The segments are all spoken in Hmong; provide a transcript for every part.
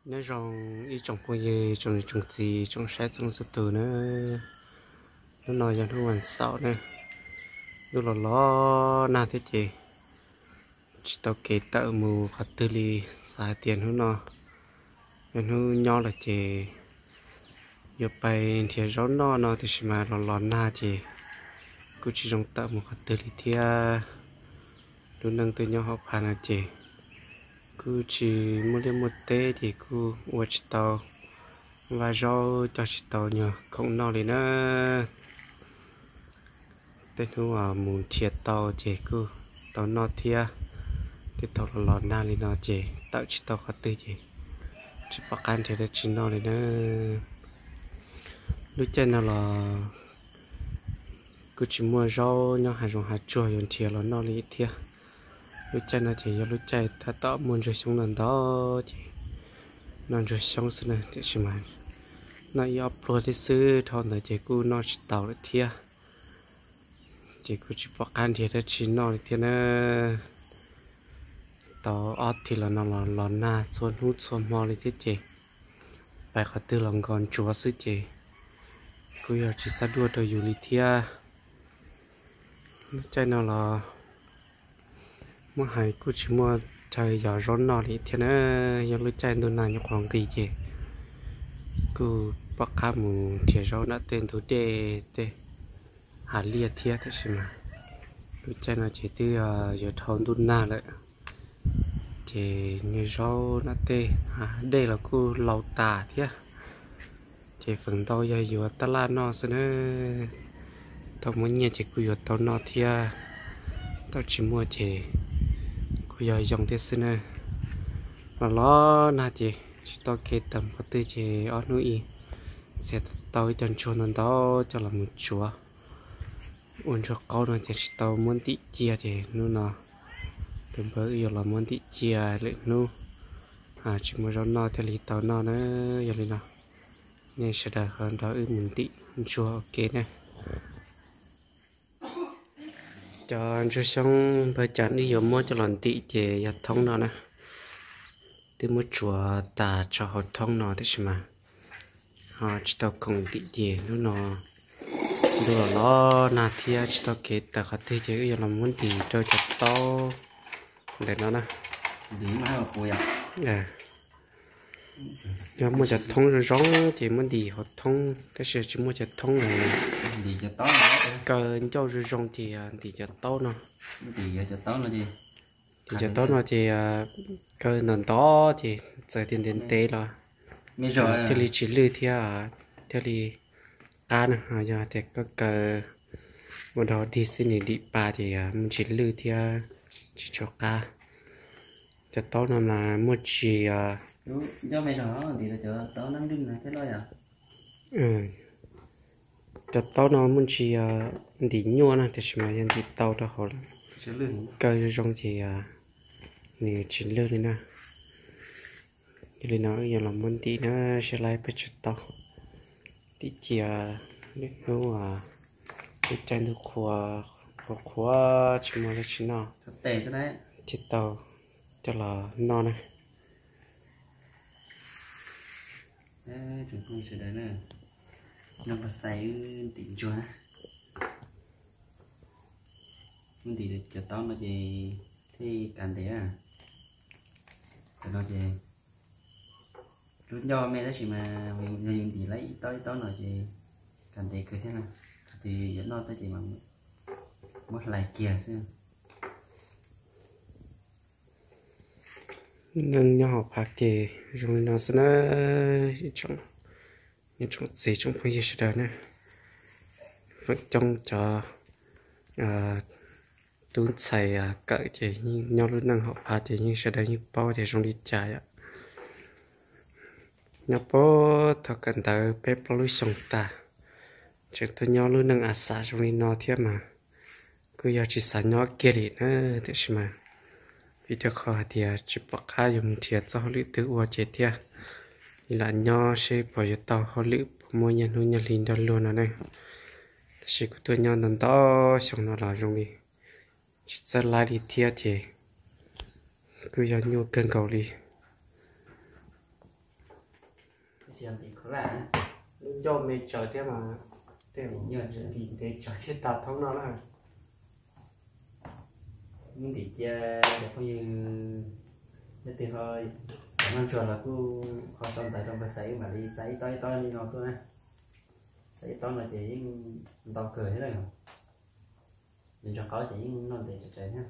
Nyob zoo ib tsoom phooj ywg, tsoom niam tsoom txiv, tsoom saib txhua leej txhua tus na. Hnub no yog hnub vas xaum na, ntuj los los nag thiab ces tsis tau kev tawm mus qhov twg li. Xav hais tias hnub no yog hnub nyob lawm ces yuav pais nrhiav zaub noj no, tiam sis mas los los nag ces kuj tsis zoo tawm mus qhov twg li thiab. Lub neej tuaj nyob hauv phav no ces kuj tsis muaj liaj muaj teb ces kuj ua tsis tau vaj zaub, cog tsis tau nyuag khoom noj li na. Tej hnub mus nrhiav tau ces kuj tau noj thiab. Tej thaum los los nag li no ces tawm tsis tau qhov twg ces tsis pom qab nrhiav dab tsi noj li na. Lub caij no los kuj tsis muaj zaub nyob hav zoov hav tsuag yuav nrhiav los noj li thiab. Lub caij no ces yog lub caij tab tom muaj ntsuag xyoob ntau ntau ces noj ntsuag xyoob xwb na, tiam sis mas noj ib ob pluag thiab xwb, dhau ntawd ces kuj noj tsis tau lawm thiab. Ces kuj tsis pom qab nrhiav dab tsi noj li thiab na. Tau ob thib los no los los nag txhua hnub txhua hmo li thiab ces pais qhov twg los nkos ntsuav xwb ces kuj yog tsis xav duaj rau yus li thiab. Lub caij no los muab hais kuj tsis muaj chaw yos zaub noj li thiab na. Yog lub caij ntuj nag nyuam qhuav nqis ces kuj pom qab mus nrhiav zaub nram tej ntug dej tej hav liaj thiab, tiam sis mas lub caij no ces twb yuav dhau ntuj nag lawm. Ces nyuag zaub nram tej hav dej los kuj laus tas thiab. Ces feem ntau yog yuav tab laj noj xwb na. Thaum muaj nyiaj ces kuj yuav tau noj thiab, thaum tsis muaj ces kuj yog yoo thiab xwb na. Los los nag ces tsis tau kev tawm qhov twg ces ob hnub ib txiav tau ib co ntsuag ntau ntau coj los mus tsuav ua ntsuag qaub no ces tsis tau muab ntim cia ces hnub no tus npawg wb yuav los muab ntim cia lwm hnub tsis muaj zaub noj thiaj li tau noj na. Yog li no nej sawv daws ho nrog wb mus ntim ntsuag ua ke na. Cov ntsuag xyoob npawg Cas wb yuav muab coj los ntim ces yog thoob no na. Twb muab tsuav tas tso hauv thoob no tiam sis mas ho tsis tau khoom ntim ces hnub no ntuj los los nag thiab tsis tau kev tawm qhov twg ces wb yuav los muab ntim rau cov taub ntawm no na. Yog muaj cov thoob zoo zoo ces muab ntim hauv thoob, tab sis tsis muaj cov thoob kaw ncauj zoo zoo ces ntim cov taub no. Ntim cov taub no ces kaw ntau ntau ces txawm tias ntev ntev los thiaj li tsis lwj thiab thiaj li qab na. Yog tias koj kaw ua dog dig xwb nws dim pa ces muaj tsis lwj thiab tsis tshua qab. Cov taub no mas muaj tsis cov taub no muaj ntsis ntim nyuaj na, tiam sis mas yog ntim tau rau hauv lawm, kaw zoo zoo ces nws tsis lwj li na. Yog li no wb yuav los muab ntim na, seb laib pes tsawg taub. Ntim cia lwm hnub lub caij ntuj qhuav qhuav qhuav tsis muaj dab tsi noj, thiaj tau coj los noj na. Sawv daws, no pog xais wb ntim ntsuag na. Wb ntim cov taub no ces thiaj kav ntev na. Cov no ces lub ncauj me tab sis mas yog yus ntim laib ib taub ib taub no ces kav ntev kawg thiab na. Thaum twg yuav noj tag ces mas muab hlais kiag xwb. Neej nyob hauv phav ces zoo li no xwb na. Ib tsoom txiv tsoom phooj ywg sawv daws na, feem coob cov tub ntxhais kawm ces yeej nyob lub neej hauv phav ces yeej sawv daws yeej paub tias zoo li cas yom. Nyob puag thaum kawm ntawv peb plaub lub xyoos tag, tseem tuaj nyob lub neej a xav zoo li no thiab mas kuj yog tsis xav nyob kiag li na, tiam sis mas vim rau qhov hais tias tsis pom qab yuav mus nrhiav txoj hauj lwm twg ua ces thiaj li lam nyob seb puas yuav tau hauj lwm puas muaj nyiaj hnub nyiaj hli nrog luag no ne. Tab sis kuj tuaj nyob ntau ntau xyoo no los zoo li tsis txawj laib li thiab ces kuj yog nyuaj kawg nkaus li. Yog ntim khaub hlab, lub ncauj me tsawv thiab mas tej nyuag ntim ntev tsawv thiab tas thoob no na. Muab ntim cia cov phooj ywg, leej twg ho xav noj ntsuag los kuj ho sau ntawv rau npawg Xaiv, wb mam li xa ib tob ib tob li no tuaj na. Xa ib tob no ces yeej ntau kawg thiab na. Yog ntsuag qaub ces yeej noj ntev tsawv tsawv thiab.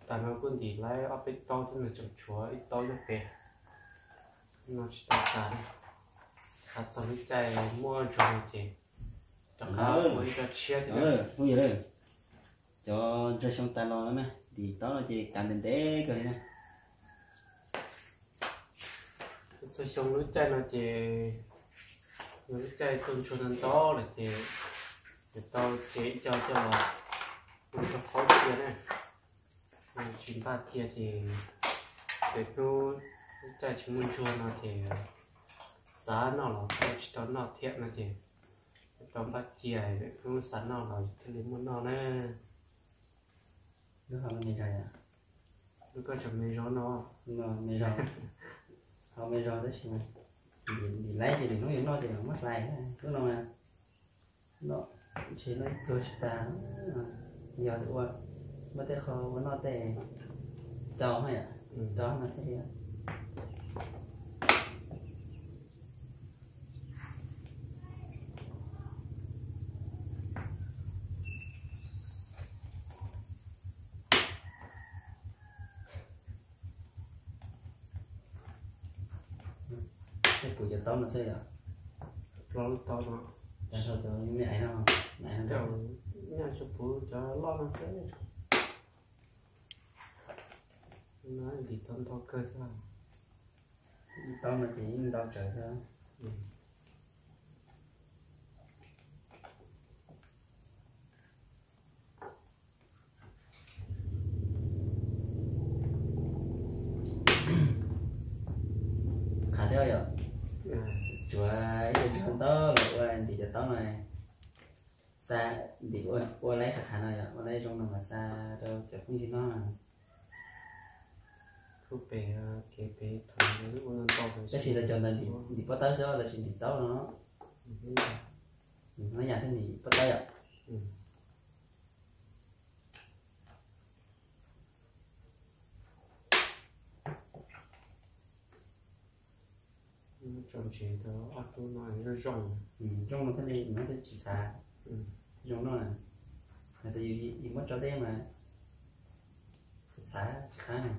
Tas no kuj ntim laib ob peb tob thiab no, tseem tshuav ib tob nyob pem no tsis tau tas. Xav txog lub caij muaj ntsuag no ces rov qab ua ib co tshiab thiab. Cov ntsuag xyoo tas los na, ntim tob no ces kav ntev ntev kawg li na. Txog xyoo lub caij no ces yog lub caij tuaj ntsuag ntau ntau lawm ces yuav tau txiav ib co coj los ua ntsuag qaub cia na. Tsis npaj cia ces lwm hnub lub caij tsis muaj ntsuag no ces xav noj los tau tsis tau noj thiab no ces yuav tau npaj cia, lwm hnub xav noj los thiaj li muaj noj na. Lub hau me zog yom? Lub koj tseem me zog no. Me zog, hau me zog tab sis mas ntim laib ces lwm hnub yuav noj ces mam muab hlais. Lub no mas noj ntshe noj ib pluag tsis tas. Yog ua muaj tej qho ua noj tej rau yom, rau no thiaj li. Tej kuv cov taub no xwb yom? Plaub lub taub no. Cov me aiv no, me aiv no. Nyaj tsuas puv cov loj no xwb. No ntim tau ntau kawg thiab. Taub no ces yeej ntau tsawv thiab. Qhav thiab yom? Tsuav ib co ntsuag ntau los ua ntim cov taub no, xa ntim ua laib qhav qhav no yom, ua laib zoo no mas xa rau cov phooj ywg noj. Tab sis lawv cov ntawd ntim pob tawb xwb, lawv tsis ntim taub no. Nws hnav yam thiab ntim pob tawb yom. Tso ntsev tau ob tug no zoo zoo. Zoo no thiaj li, no thiaj tsis txhav. Zoo no, hais tias yus muab tso deb mas txhav tsis qab na.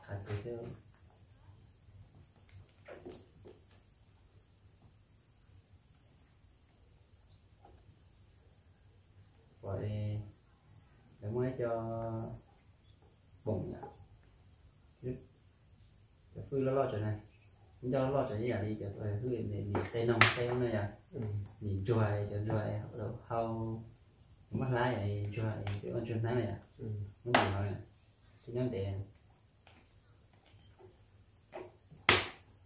Qhav kawg thiab. Pom lawv muaj ib co poom yom, cov hwj loj loj tsawv na, ib co loj loj tsawv ib yam li cov hwj li qe noog qe no yom, ntim ntsuag cov ntsuag hau, muab hlab ntsuag, ua ntsuag hnab na yom, muab ntim no, twb nyob ntev.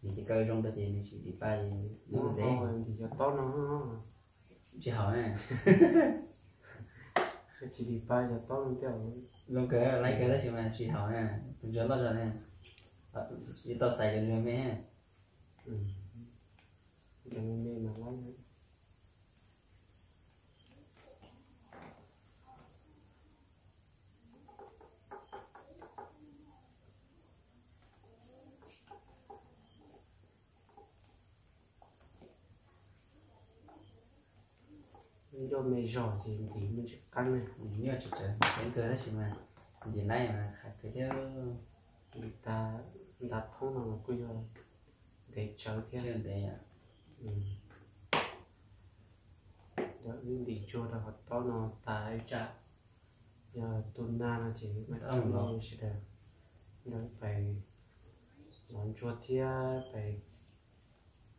Nws ces kaw zoo rau ces nws tsis dim pa, nws ntev. Ntim cov taub no tsis haum na. Tsis dim pa cov taub no thiab. Zoo kawg, laib kawg tab sis mas tsis haum na, tus ntsuag loj zog na. Yuav tau xaiv cov ntsuag me. Cov me me mas laib. Ncauj me zog ces ntim me ntsis qeeb, ntim nyuaj tsis tseev, ceev kawg tab sis mas ntim laib mas qhab kawg thiab. Ntim tas ntav thoob no los kuj yog ntev tsawv thiab. Ntev. Yog wb ntim ntsuag rau qhov tob no tas ib tsam yog tu nag no ces maj thoob no sawv daws nrog pais lov ntsuag thiab pais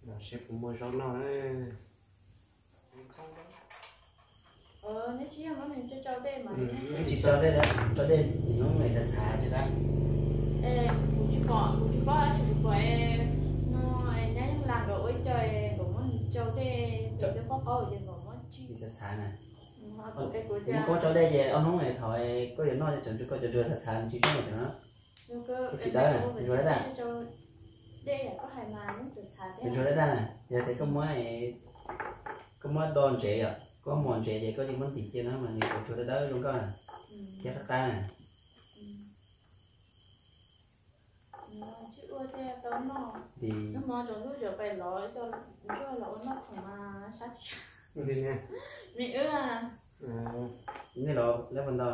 lov seb puas muaj zaub noj na. Wb tsis tso dej, tso dej, hnub me txhav txhav tsis qab. Kuv tsis pom, kuv tsis paub dab tsi, kuv pom no nyab yeej la nkawd ua ib co, nkawd muab nws tsau dej, cov dej qaub qaub ces nkawd muab Txhav txhav na. Kuv muab koj tso dej ces ob hnub thaum koj yuav noj cov ntsuag, koj cov ntsuag txhav txhav tsis zoo na. Koj tsis dawb na, ntsuag dawb daj. Ntsuag dawb daj na, yog tias koj muab, koj muab do ntsev yom, koj muab ntsev ces koj yeej muab ntim cia no mas nws ntsuag dawb dawb zoo nkauj na, thiab qab qab na. Tsis ua thiab tau noj. Hnub no tsaus ntuj tseem pais lov cov ntsuag los ua noj khoom mas sab tsis sab. Me wb, nej los lab puas ntau?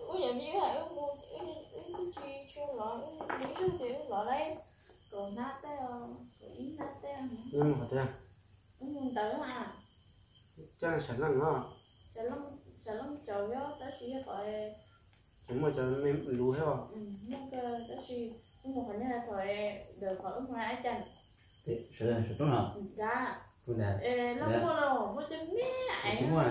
Wb yog me wb, wb mus, wb twb tsis tshua lov, wb ib zaug ces wb lov laib kaum hnab tej, kaum ib hnab tej. Wb mus ntawd, sawv leej, sawv leej caum yog tab sis yog qhov tseem muaj cov me luv thiab. Muaj kawg tab sis wb mus qhov nyuag thaum ntawm qhov wb mus ib cas. Sawv roob no. Laj muaj los muaj cov me, tsis muaj,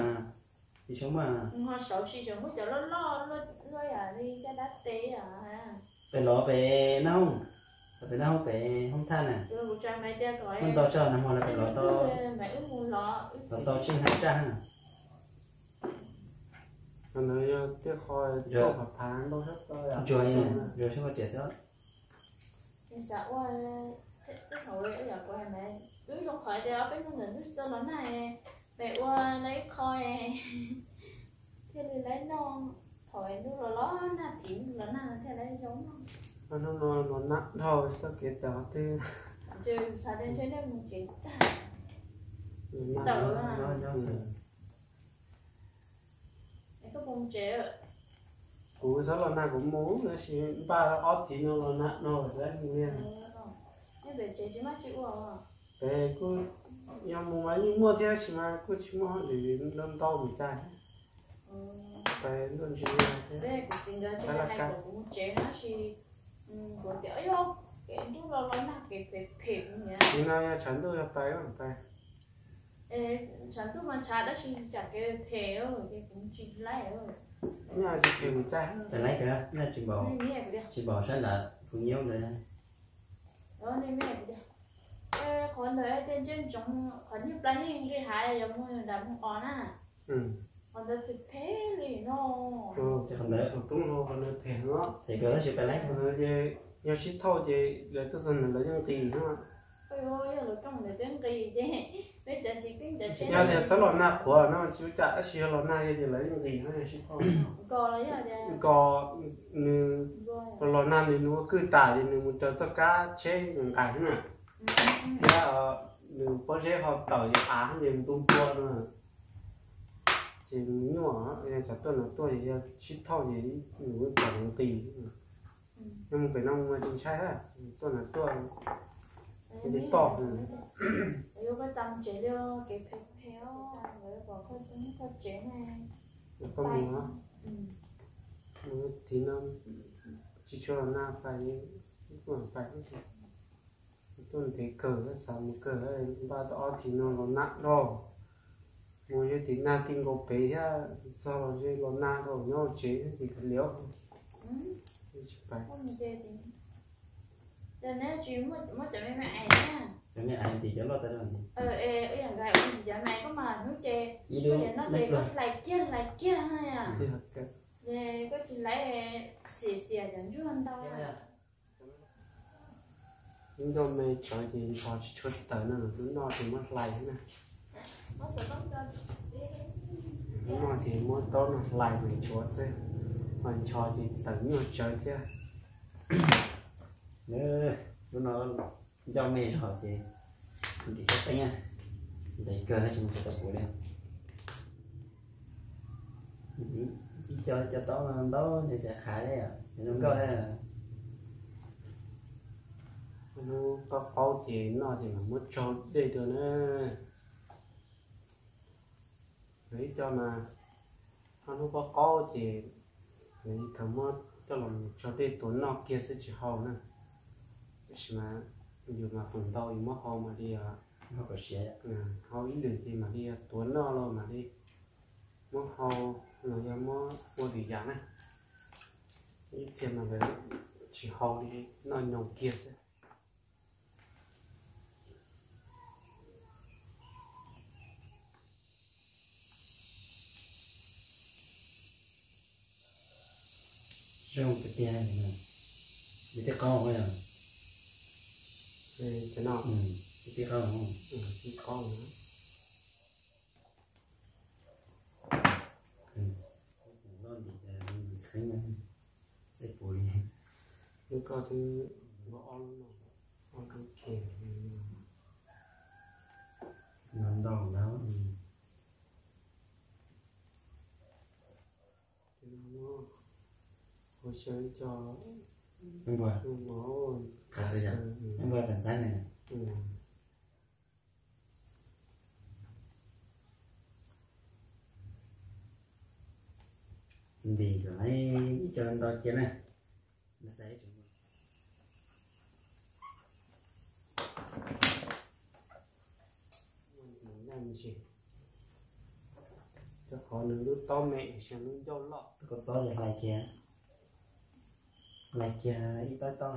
tsis muaj. Ho saud sis tseem muaj cov loj loj luaj yam li caj dab tes yom. Pem lov pem naj hoob, pem naj hoob pem hoob thaj na. Muaj ntau tsaug nag hmo lawv pem lov tau, lov tau tsib hnab tsaj na. Qhov ntawd yog tej qho ntsuag, ntsuag sab nqaij riam xwb. Xav ua, tej thaum wb yam kuv hais mas wb zoo qhov tias ob peb hnub ntawd wb tsis tau los nag, pem ua lawv ib qho thiaj li lawv noj, thaum ntuj los los nag, tim ntuj los nag no thiaj lawv zoo noj. Hnub no los nag dhau tsis tau kev tawm qhov twg. Ntshe xav tias ntshe nej mus tsev tag. Tawm. Es koj puas mus tsev? Kuv txhob los nag kuv mus, tab sis npaj ob thiv no los nag no lawv mus li. Nej pem tsev tsis maj tsis ua? Pem kuj yog mus mas yeej muaj thiab sis mas kuj tsis muaj hauj lwm ntau ntau mus cas. Pem luaj ntsis thiab. Kuv txiv nkawd tsis hais kom kuv mus tsev tab sis kuv tias yog kev ntuj los los nag kev phem phem kuv niam. Nim no yog tshav ntuj yog pais pais. Tshav ntuj mas tshav tab sis tsam kev phem ces kuv tsis laib. Nyaj tsis phem mus txaj. Pais laib kawg, nyaj tsis npaum, tsis npaum sab nrad kuv nyob ntawd. Qhov ntawd tej ntsej ntsoov qhov nyuag plab yeej nqis hav yuav mus nram mus os na. Qhov ntawd phem phem li no. Ces qhov ntawd, qhov ntawd phem no. Phem kawg tab sis pais laib. Yog sib thauj ces lawv tuaj txog ntawd lawv yeej nqis no. Yog lawv rooj ntawd twb nqis ces peb cov tsis keej cov tsis. Yog tias txhob los nag qhuav no tsis ua cas tab sis yog los nag ces lawv yeej nqis no yog sib thauj. Nko, nws los nag nws nws ua kwj tas ces nws mus raws txoj kab tsheb nqis na. Thiab nws pob zeb ho tawm yog av ces ntu npua no. Ces nws nyuaj, yog cov tuaj no tuaj yog sib thauj ces nws kom nws nqis. Yog mus pem no mus mas tsis ntshai, tuaj no tuaj li toj. Koj mus, mus tim no tsis tshua los nag pais, tuaj pais, tuaj ntev kawg, xav mus kawg, npaj tau ob thiv no los nag dhau. Mus yog tim nag tim nkaus pem thiab, txog los ze los nag dhau nyob tsev tim kawg liam. Tsis pais. Cov me ais tim cov loj tas. Cov me ais koj mas hnub ces koj yuav noj ces koj hlais kiag hlais kiag na. Koj tsis hlais, xiam xiam cov ntsuag ntau. Ib ncauj me tsawv ces nchos tsis tshua tawm no, lub noj ces muab hlais na. Lub noj ces muab taub no hlais mus nchuav xwb, ho nchos ces tawm nyuaj tsawv thiab. Lub no ncauj me zog ces ntim koj teeb, ntev kawg tsis muaj tau puv li. Ib co cov taub no ntaub ces khav li, zoo nkauj thiab. Hnub qaub qaub ces noj ces mam muab tsaug dej dua na. Lawv ib co mas, hnub qaub qaub ces lawv khaws muab coj los tsaug dej tuav noj kiag xwb tsis hau na. Tab sis mas yus mas feem ntau yus muab hau mam li, hau ib lwm ces mam li tuav noj los mam li muab hau, los yog muab ua lwm yam na. Ib txhia mas lawv tsis hau li, noj nyoos kiag xwb. Zoo tiag tiag. Nws tib qaub yog, tib qaub, tib qaub. Loj ntim, kheeb, txawj puv li. Lub koj twb muaj ob lub no, ob lub kiag. No ntau ntau. Ua xyaw ib co, npua, qhov xwb yom, npua xeem xeeb na. Ntim kom ib co ntau cia na. Rau qhov nws lub taub me, lub ncauj loj, koj txob hlais kiag, hlais kiag ib taub taub,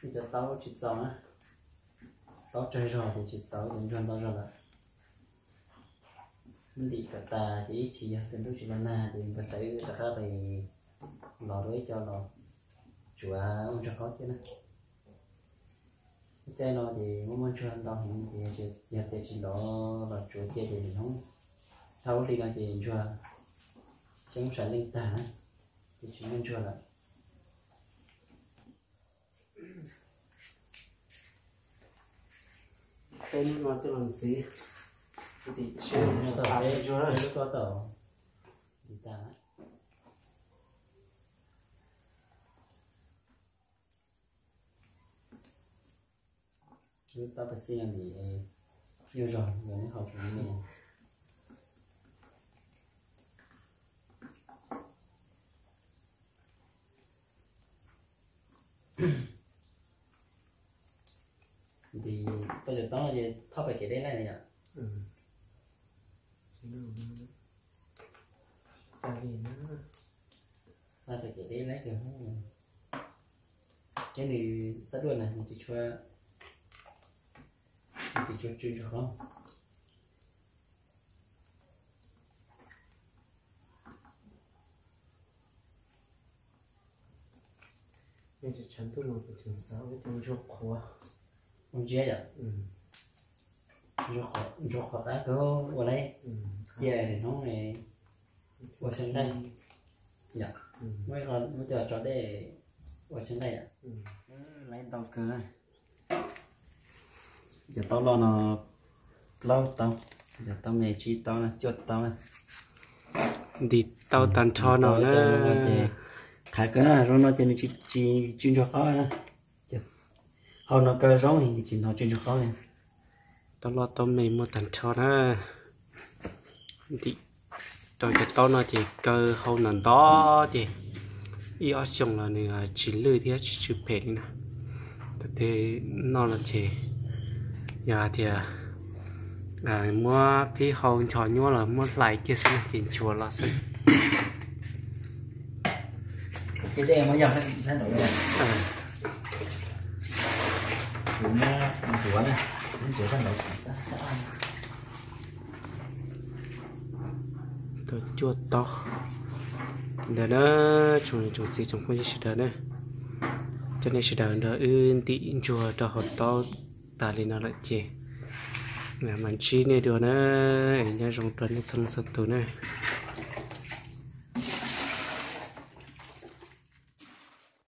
ib co taub tsis txaus na. Taub tsawg zog ces tsis txaus, ces ntsuag ntau zog lawm. Ntim kom tas ces ib chim yog tus ntub tsis los nag ces npawg Xaiv wb rov qab pem los dua ib co los tsuav ua ntsuag qaub thiab na. Lub caij no ces muaj muaj ntsuag ntau heev ces yog tias tsis los los tsuav cia ces lwm hnub dhau lub hli no ces ntsuag xyoob sai leej tag na, ces tsis muaj ntsuag lawm. Peb hnub no coj los ntxiv, ntsuag na. Lub taub pes xij no ntim nyuaj zog, yog neb haus tsuav me. Ntim tau cov taub no ces thauj pem kev deb laij na yom. Thauj pem kev deb laij kawg. Thiab nws xab duaj na nws tsis tshua, nws tsis tshua tsw ntsuag qaub. Tshav ntuj no kuv tseem xav ua ib co ntsuag qhuav. Ua ntsia yom. Ntsuag qhuav qab kawg ua lawm. Cia lwm hnub ua xyaw nqaij yom. Muab ib qho muab coj tso dej ua xyaw nqaij yom. Lawv ntau kawg. Cov taub loj no plaub taub, cov taub me tsib taub na, cuaj taub na. Ntim tau tag nrho no na. Qhav kawg na, zoo no ces nws tsis tsw ntsuag qaub na. Hau no kaw zoo, tsis hnov tsw ntsuag qaub li. Taub loj taub me muaj tag nrho na. Ntim rau cov taub no ces kaw hau ntau ntau ces ib ob xyoos los nws tsis lwj thiab tsis tsw phem li na. Thaum twg noj no ces yog hais tias muab phib hau ncho nyuaj los muab hlais kiag xwb ces nchuav los xwb. Ces dej muab yog sab nraud, kuv muab ntxuav na, muab ntxuav sab nraud. Tau cuaj taub ntawd na, tsoom niam tsoom txiv tsoom phooj ywg sawv daws na. Cov nej sawv daws nrog wb ntim ntsuag rau hauv taub tas li no lawm ces mam ntsib nej dua na, es nyob zoo rau nej txhua leej txhua tus na.